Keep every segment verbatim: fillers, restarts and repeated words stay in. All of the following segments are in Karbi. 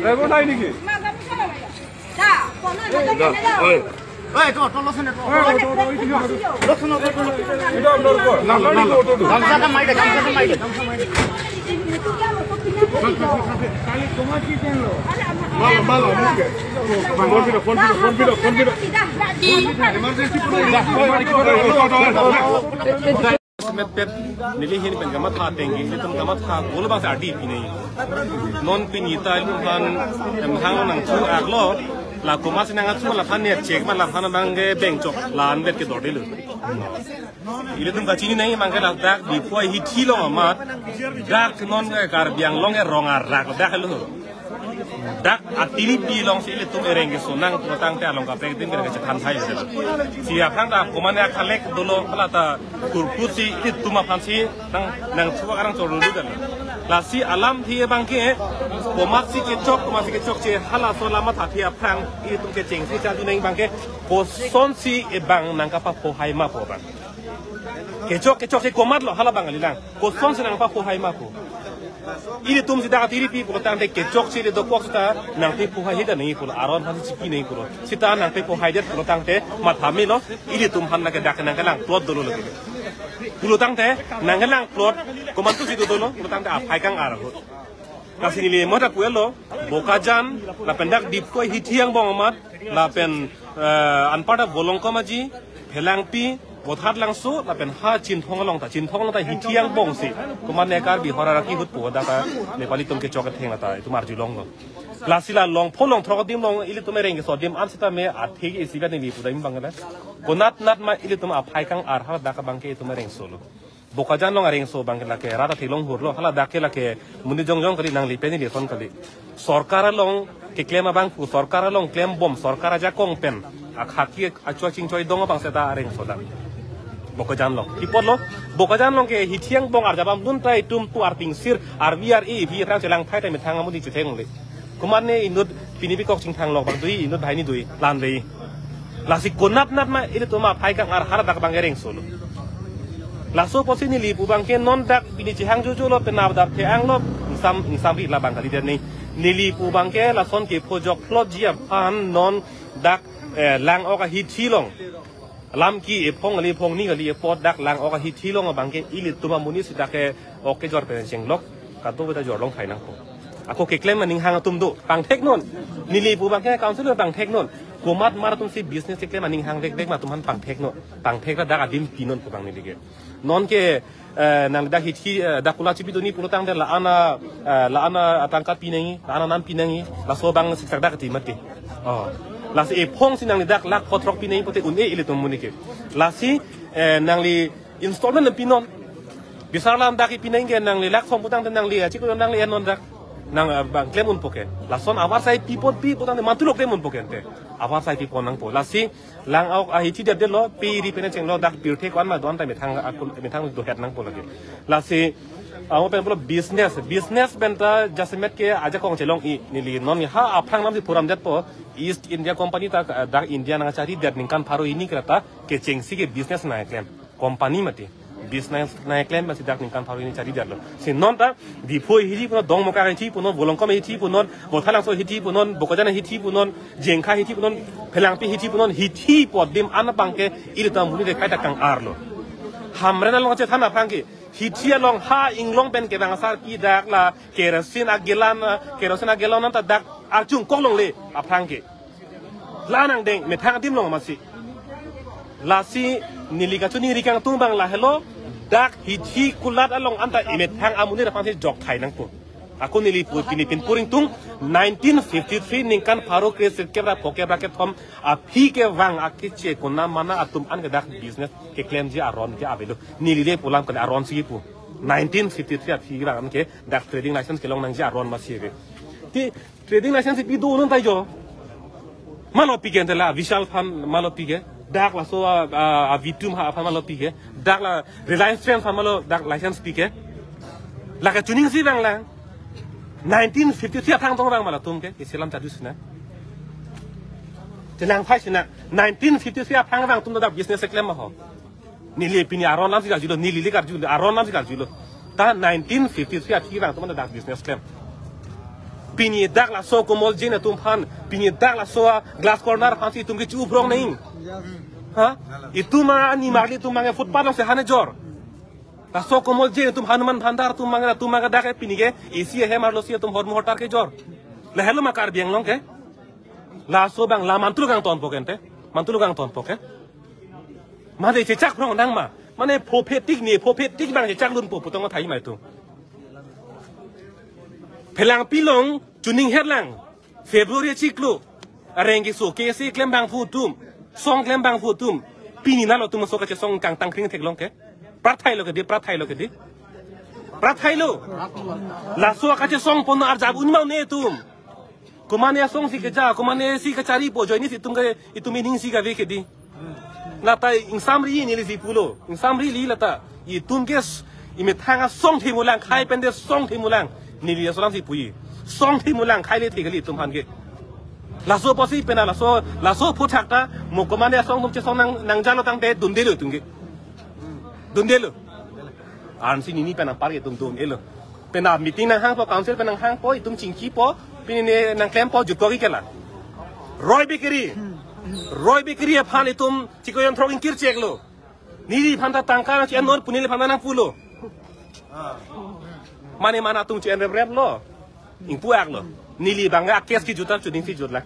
Driver nai niki? Ei, auto, auto, auto, auto. Gamsa ta mai de, gamsa ta mai de. Malo, malo, muke. Phone pilo, phone pilo, phone pilo, phone pilo. Emergency pilo. Met pet neli ahin pen kamatha ateng ke, ilitum kamatha gol bang sa adi pinai. Non pini ta ilitum aphan emhang nangthu aklo, la komatsi nangthu, laphan net check ma, laphan abang ke bengchok, la-an vet ke dordelo. Ilitum kachini nangji abang ke ladak Diphu ahithi along amat, dak non ke Karbi Anglong ke rong arak dak lo. Dak atiripi alongsi ilitum ereng keso nang pulotangte along kaprek adim ke chethan thai. Si aphrang ta komatne akhalek dolo, hala ta kurput si ilitum aphansi nang, nangthu arang chorlu dan. Lasi alamthe abang ke komatsi kechok, komatsi kechokche, halaso alam athaphi aphrang ilitum kechengsi charju nangji abang ke kosonsi ebang nangkapaphohai ma pu abang. Kechok, kechokche komatlo hala abang kalilang. Kosonsi nangpaphohai ma pu. Ilitum si dak atiripi pulotangte kechokche ili dokok seta nangpaphohai hita nangji pulo, aron aphansi chiki nangji pulo. Seta nangpaphohaidet pulotangte matha melo, ilitum aphan lake dak nangkelang plot dolo lake. Pulotangte nangkelang plot komantusi dodolo pulotangte aphai kang-ar ahut. Lasi neli mota puelo, Bokajan, lapen dak Diphu ahithi angbong amat, lapen, eh, anparta Volongkom Aji, Phelangpi, Bothatlangso, lapen ha Chinthong along ta, Chinthong along ta hithi angbong si. Komatne Karbi hora raki hut po, dak ta Nepali atum kechok ketheng ta, itum arjulonglo. Lasi la Longpho Longthrok adim along, ilitum ereng keso adim an seta me athe ke isi ka neli pudam abang la. Konat nat ma ilitum aphai kang-ar ha dak abang ke itum ereng solo. Bokajan along areng so abang ke lake rat athek long hurlo, hala dak ke lake monit jongjong kali, nangli pen ili ason kali. Sorkar along keklem abang pu, sorkar along klembom, sorkar ajakong pen akhaki achochingchoi dong abang seta areng so dak. Bokajan along. Pi apotlo, Bokajan along ke hithi angbong arjabam dun ta itum tu arpingsir, arvi ar-e, vi rang chelang thai ta methang amonit chetheng le. Komatne inut pini pikok chingthang lok bang dui, inut banghini dui, lan dei. Lasi konat nat ma ilitum aphai kang-ar ha dak abang ereng solo. Laso apotsi neli pu abang ke non dak pini chehang jojo lo, penap dap the-ang lo, ingsam, ingsamri la abang kalidet ni. Neli pu abang ke lason kepho jokphlotji aphan non dak, eh, Lang-ok ahithi along. Lam ki ephong kali, ephong ni kali, epot dak Lang-ok ahithi along abang ke ilitum amonit si dak ke ok kejor pen chenglok, kadokave ta jorlong thai nangpo. Ako keklem aninghang atum do, pangthek non. Neli pu abang ke council pangthek non. Komat mar atum si business keklem aninghang vekvek ma atum aphan pangthek non. Pangthek ra dak adim pi non pu abang neli ke. Non ke, eh, nangli dak hithi, eh, dak kula chipi duni pulotangte la-an a, eh, la-an a atangka pi nangji, la-an anam pi nangji, laso abang siksak dak ti mati. Oh. Lasi ephong si nangli dak lakh phothrok pi nangji pote un-e ilitum amonit ke. Lasi, eh, nangli installment pi non. Bisar alam dak pi nangji ke nangli lakh thom putangte nangli achiklo nangli en non dak. Nang, eh, abang klem unpo ke. Lason avarsai pi apot pi putangte mantu lo klem unpo ke ante. Avarsai pi pon nangpo. Lasi Lang-ok ahithi det detlo, pe ri pen chenglo, dak pirthe ko-an ma do-an ta methang akul, methang dohet nangpo lake. Lasi, ah, pen pulo business, business pen ta jasemet ke ajakong chelong-i, neli non ha aphrang namsi phuram detpo, East India Company ta, ah, dak India nangcharidet ningkan pharo hini kre ta, kechengsi ke business nangklem, company mati. Business nangklem, masi dak ningkan pharo hini charidetlo. Si non ta, Diphu ahithi punon, Dongmukak ahithi punon, Volongkom ahithi punon, Bothatlangso ahithi punon, Bokajan ahithi punon, Jengkha ahithi punon, Phelangpi ahithi punon, hithi apot adim an abang ke ilitum amonit le kaita kang-arlo. Hamren along chethan aphrang ke, hithi along ha inglong pen kevang asar ke dak la kerosene agelan, kerosene agelan an ta dak arjung koklongle aphrang ke. La nangdeng, methang adim along masi. Lasi neli kachoningri kangtung abang lahelo, dak hithi kulat along anta emethang amonit aphansi jok thai nangpo. Ako neli pu pini pin puring tung, nineteen fifty-three ningkan pharo kre sirkep ra phokep ra kethom aphi kevang akeche konamana atum an ke dak business keklemji aron ke avelo. Neli le pu alam kali, aron si pu. Nineteen fifty-three aphi kevang an ke dak trading license kelong nangji aron masi ave. Ti trading license pi do non ta jo. Malo pi ke ante la Vishal aphan malo pi ke. Dak laso a, a, a V two Mart aphan malo pi ke. Dak la Reliance Trends aphan malo dak license pi ke. Lake chuning si vang lang. Nineteen fifty-three aphrang tong vang ma latum ke. Isi alam charju sinang. Chelang phai sinang. Nineteen fifty-three aphrang vang atum dak business keklem ma ho. Neli pini aron alam si karjulo, neli le karjulo, aron alam si karjulo. Ta nineteen fifty-three aphi bang atum dak business klem. Pini dak laso Komol Jain atum aphan, pini dak laso a glass corner aphan si itum ke chuprong nang. Ha? Itum a nimarli atum abang footpath along si han-e jor. Laso Komol Jain atum, Hanuman Bhandar atum abang, atum abang dak ke pini ke A C ahem arlo si atum hormu hortar kejor. Lahelo ma Karbi Anglong ke. Laso abang la mantu lo kangtonpo ke ante. Mantu lo kangtonpo ke. Mane chechakprong nang ma. Mane phophe tik ne, phophe tik abang chechak lunpo pu tong thai ma itum. Phelang pilong chuning herlang. February chiklo. Areng keso, K S A klem abang pu atum. Song klem abang pu atum. Pini nalo atum so kachesong kangtang kring theklong ke. Prathai lo ke di, prathai lo ke di. Prathai lo. Laso kachesong pon arjap un ma un-e atum. Komane asong si keja, komane si kacharipo, ajoine si itum ke, itum ining si kave ke di. Lata ingsamri neli si pulo. Ingsamri li lata. Itum ke s-, imethang asong themulang, khai pen de song themulang. Neli aso alam si puji. Song themulang, khai le the kali itum aphan ke. Laso apotsi pena laso, laso aphuthak ta, mo komane asong atum chesong nang, nangjalo tangte dundelo itum ke. Dundelo. Ansi nini pen apar ke itum dundelo. Pena meeting nanghangpo, council pen nanghangpo, itum chingkipo, pini ne nangklempo, jutko ki kela. Roy Bakery. Roy Bakery aphan itum chiko yon throk ingkir cheklo. Neliphan ta tangka nang chi-en non pu neliphan ta nangpulo. Mane mana atum chi-en rep rep lo. Ingpu-ak lo. Neli abang a case kejut ta chuning si jutlang.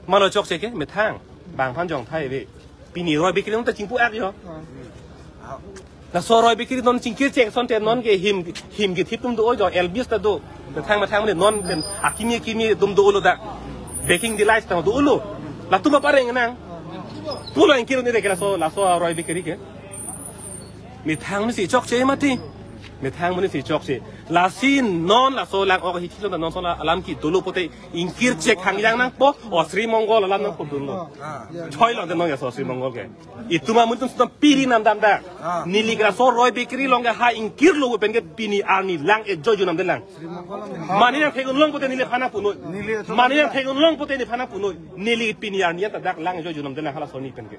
Malo chokche ke methang. Bang aphan jong thai ave. Pini Roy Bakery non ta chingpu-ak jo. Laso Roy Bakery non chingkir chek asonte non ke him, him kethip atum do jo, Elvis ta do. Methang methang ne non pen akimi akimi atum dolo dak. Baking Delights ta dolo. Latum apareng nang. Pulo ingkir un-e ke laso, laso Roy Bakery ke. Methang amonit si chokche mati. Methang amonit si chokche. Lasi non laso lang-ok hithi lo non laso alam kedo lo pote ingkir chek hangjang nangpo, o Sri Mongol alam nangpudunlo. Choi lo de non ya so Sri Mongol ke. Itum amonit atum seta piri namdam dak. Neli ke laso Roy Bakery along ke ha ingkirlo pen ke pini arni lang-e joijui namdelang. Mane nangthek-un long pote neliphan nangpunoi. Mane nangthek-un long pote neliphan nangpunoi. Neli pini arni ta dak lang-e joijui namdelang halaso arni pen ke.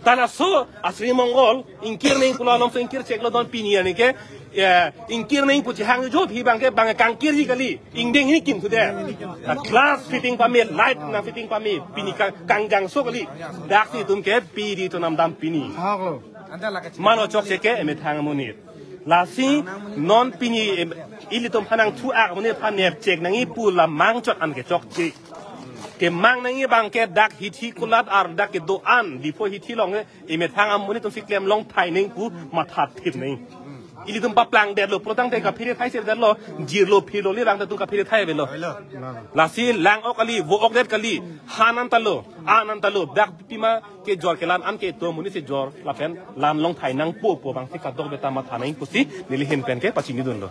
Ta laso a Sri Mongol ingkir nang pulo alam so ingkir cheklo, non pini arni ke, eh, ingkir nang pu chihang jo aphi abang ke bang kangkirji kali. Ingdeng hini kim thu de. Na glass fitting pame, light nangfitting pame, pini kang, kangjangso kali. Daksi itum ke piri atum namdam pini. Malo chokche ke emethang amonit. Lasi non pini em, ilitum aphan nangthu-ak amonit aphan nepchek nangji pu la mangchot an ke chokche. Kemang nangji abang ke dak hithi kulat ar dak kedo-an Diphu hithi along ke emethang amonit atum si klem long thai nang pu mathathip nang. Ilitum paplangdetlo, pulotangte kaphere thai sedetlo, jirlo phirlo, li rang atum kaphere thai avelo. Lasi lang-ok kali, vo-ok det kali, han an ta lo, an an ta lo, dak pima kejor kelan an ke itum amonit si jor, lapen lan long thai nangpo pu abang si kadokave ta matha nang pusi, neli ahin pen ke pachinidunlo.